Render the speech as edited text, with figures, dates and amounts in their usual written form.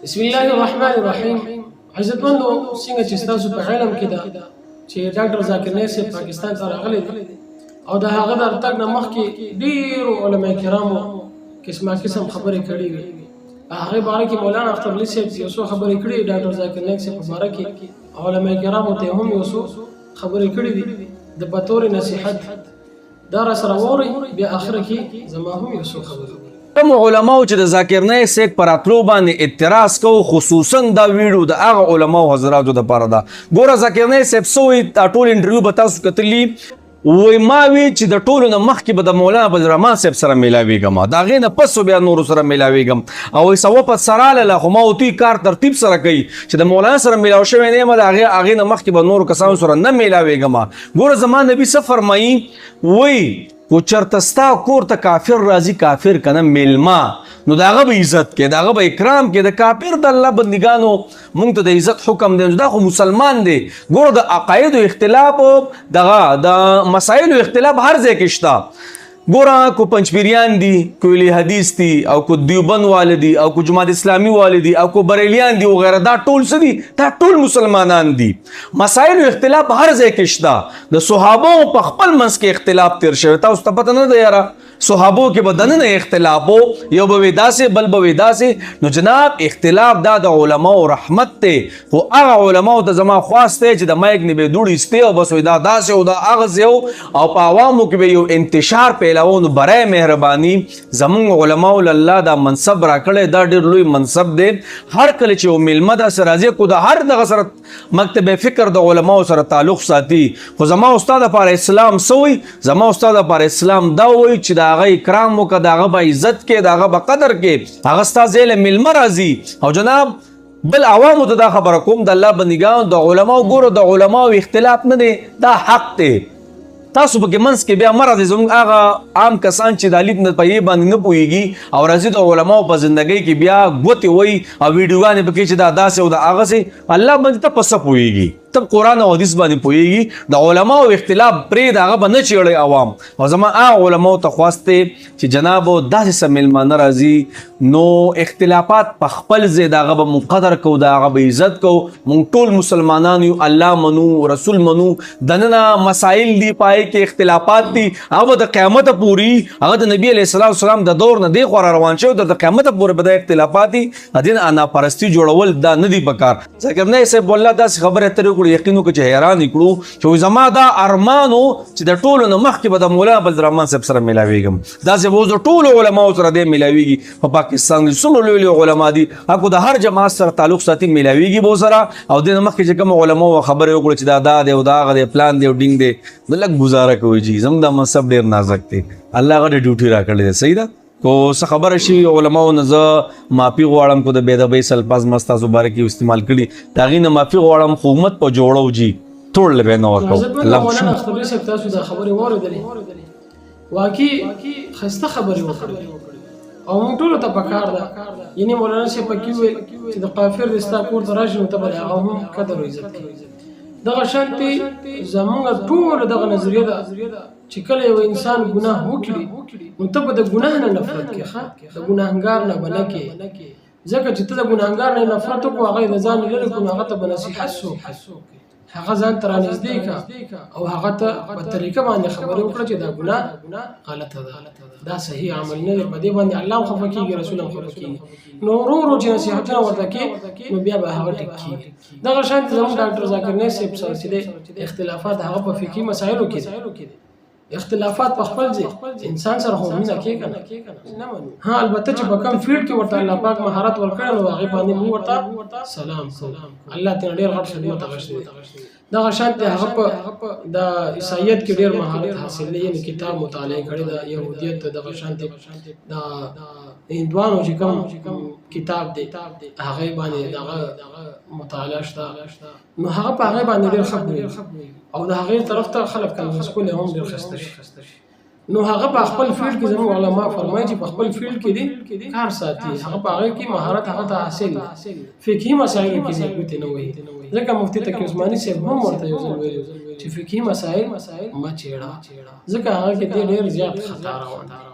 بسم الله الرحمن الرحیم. عزتمندو، څنګه چې تاسو په علم کې ده چې ډاکټر ذاکر نایک صاحب پاکستان ته راغلی دی او د هغه د راتګ نه مخکې ډېرو علما کرامو قسمه قسم خبرې کړې وي. په هغې باره کې مولانا اختر علي صاحب یو څو خبرې کړې ډاکټر ذاکر نایک صاحب په باره کې، علما کرامو ته هم یو څو خبرې کړې دي د بطور نصیحت. دا را سره واورئ، بیا اخره کې زما هم یو څو خبرې. کوم علماو چې د ذاکر نایک صاحب پر راتلو باندې اعتراض کوو، خصوصا دا ویډیو د هغه علماو حضراتو دپاره ده. ګوره، ذاکر نایک صاحب څه وایي؟ دا ټول انټرویو به تاسو کتلي وای. ما وی چې د ټولو نه مخکې به د مولانا عبدالرحمن صاحب سره میلاویږم، د هغې نه پس بیا نورو سره میلاویږم. او وایي سوه په سراله، خو ما اوتی کار ترتیب سره کوي چې د مولانا سره میلاو شوی نه یم، د هغې نه مخکې به نورو کسانو سره نه میلاویږم. ګوره، زما نبی څه فرمایي؟ وایي کو چرته ستا کور ته کافر راځي، کافر کنه میلما، نو د هغه به عزت کې، د هغه به اکرام کې. د کافر، د الله بندګانو مونږ ته د عزت حکم دی، دا خو مسلمان دی. ګوره، د عقایدو اختلاف، دغه د مسایلو اختلاف هر ځای کې شته. ګوره، کو پنځپیریان دي، کو اهل حدیث دي، او کو دیوبند والي دي، او کو جماعت اسلامي والي دي، او کو بریلیان دي وغیرہ، دا ټول څه دي؟ دا ټول مسلمانان دي. مسایل اختلاف هر ځای کې شته. د صحابو په خپل منځ کې اختلاف تیر شوی، تاسو ته پته نه ده یاره؟ صحابو کې به دننه اختلاف وو، یو به وي داسې، بل به وي داسې. نو جناب، اختلاف دا د علماو رحمت دی، خو هغه علماو ته زما خواست دی چې د مایک نه به دوړي ایستې او بس وایي دا داسې او دا هغسې او په عوامو کې به یو انتشار پیلاوو. نو برای مهرباني، زمونږ علماو له الله دا منصب راکړی، دا ډېر لوی منصب دی. هر کله چې یو میلمه داسې راځي، کو د هر دغه سره مکتب فکر د علماو سره تعلق ساتي، خو زما استاد لپاره اسلام څه وایي؟ زما استاد لپاره اسلام دا وایي چې د هغه اکرام وکړه، د هغه به عزت کې، د هغه به قدر کې، هغه ستا ځای له میلمه راځي. او جناب، بل عوامو ته دا خبره کوم، د الله بندګان، د علماو، ګورو، د علماو اختلاف نه دی، دا حق دی. تاسو پکې منځ کې بیا مه راځئ. زموږ هغه عام کسان چې د الف نه په یې باندې نه پوهېږي او راځي د علماو په زندګۍ کې بیا ګوتې وایي او ویډیوګانې پکې چې دا داسې او دا هغسې، الله باندې ته په څه پوهېږي؟ ته قرآن او حدیث باندې پوهېږي؟ د علماو اختلاف پرې د هغه به نه چېړئ عوام. او زما هغه علماو ته خواست دی چې جناب داسې څه مېلمانه راځي، نو اختلافات په خپل ځای، د هغه به مونږ قدر کوو، د هغه به عزت کوو. مونږ ټول مسلمانان یو، الله منو، رسول منو. دننه مسایل دي، پای کې اختلافات دي، هغه به د قیامته پوري، هغه د نبی علیه الصلاة والسلام د دور نه دی خو را روان شوی، د قیامته پورې به دا اختلافات دي. دین انا پرستی جوړول دا نه دی پکار. ذاکر نایک صاحب والله داسې خبرې اترې وکړو، یقین وکړه چې حیران یې کړو، چې وایي زما دا ارمان و چې د ټولو نه مخکې به د مولانا عبدالرحمن صاحب سره میلاویږم. داسې به اوس د ټولو علماو سره دی میلاویږي. په پاکستان کې څومره لوی لوی علما دي، هغه د هر جماعت سره تعلق ساتي، میلاویږي به سره. او دې نه مخکې چې کوم علماو خبرې وکړو چې دا دا دی او دا هغه دی، پلان دی او ډینګ دی، نو لږ ګزاره کوي جی. زموږ دا منصب ډېر نازک دی، الله غټه ډیوټي راکړې ده. صحیح ده، کو څه خبره شي علماو نه زه معافي غواړم، کو د بې ادبۍ څه الفاظ ما ستاسو باره کې استعمال کړي، د هغې نه معافي غواړم، خو امت په جوړو جی، ټول له به نه ورکوو. عزتمند الله مولانا اختري صاحب، تاسو دا خبرې واورېدلې، واقعي ښایسته خبرې وکړې او موږ ټولو ته پکار ده. یعنی مولانا صاحب پکې وویل چې د کافر د ستا کور ته راشي، نو ته به د هغه هم قدر او عزت کوې. دغه شانتې زمونږ ټولو دغه نظریه ده چې کله یو انسان ګناه وکړي، نو ته به د ګناه نه نفرت کې، ښه، د ګناهګار نه به نه کې، ځکه چې ته د ګناهګار نه نفرت وکړو، هغه یې د ځان لرې کړو، نو هغه ته به نصیحت څوک؟ هغه ځان ته رانږدې کړه او هغه ته په طریقه باندې خبرې وکړه چې دا ګناه غلطه ده، دا صحیح عمل نه دی، په دې باندې الله هم خفه کېږي، رسول هم خفه کېږي. نو ورو ورو چې نصیحتونه ورته کې، نو بیا به هغه ټیک کېږي. دغه شان زموږ ډاکټر ذاکر نایک صاحب سره چې دی اختلافات، هغه په فقهي مسایلو کې دي. اختلافات په خپل ځای، انسان سره خو مینه کې کنه. ها، البته چې په کوم فیلډ کې ورته الله پاک مهارت ورکړی، نو هغه باندې موږ ورته سلام کوو، الله ته ډېر غټ خدمت اغشتي دی. دغه شان ته هغه په د عیسایت کې ډېر مهارت حاصل دی، یعنی کتاب مطالعه کړی، د يهودیت، دغه شان ته د هندوانو چې کوم کتاب دی، هغه باندې دغه مطالعه شته، نو هغه په هغه باندې ډېر ښه پوهېږي او د هغې طرف ته خلک کنوینس کولی هم ډېر ښایسته شي. نو هغه په خپل فیلډ کې، زموږ علما فرمایي چې په خپل فیلډ کې دي کار ساتي، هغه په هغه کې مهارت هغه ته حاصل دی، فقهي مسایلو کې دې ګوتې نه وهي، ځکه مفتي تقي عثماني صاحب هم ورته یو ځل ویلي چې فقهي مسایل مه چېړه، ځکه هغه کې دې ډېر زیات خطا روان دي.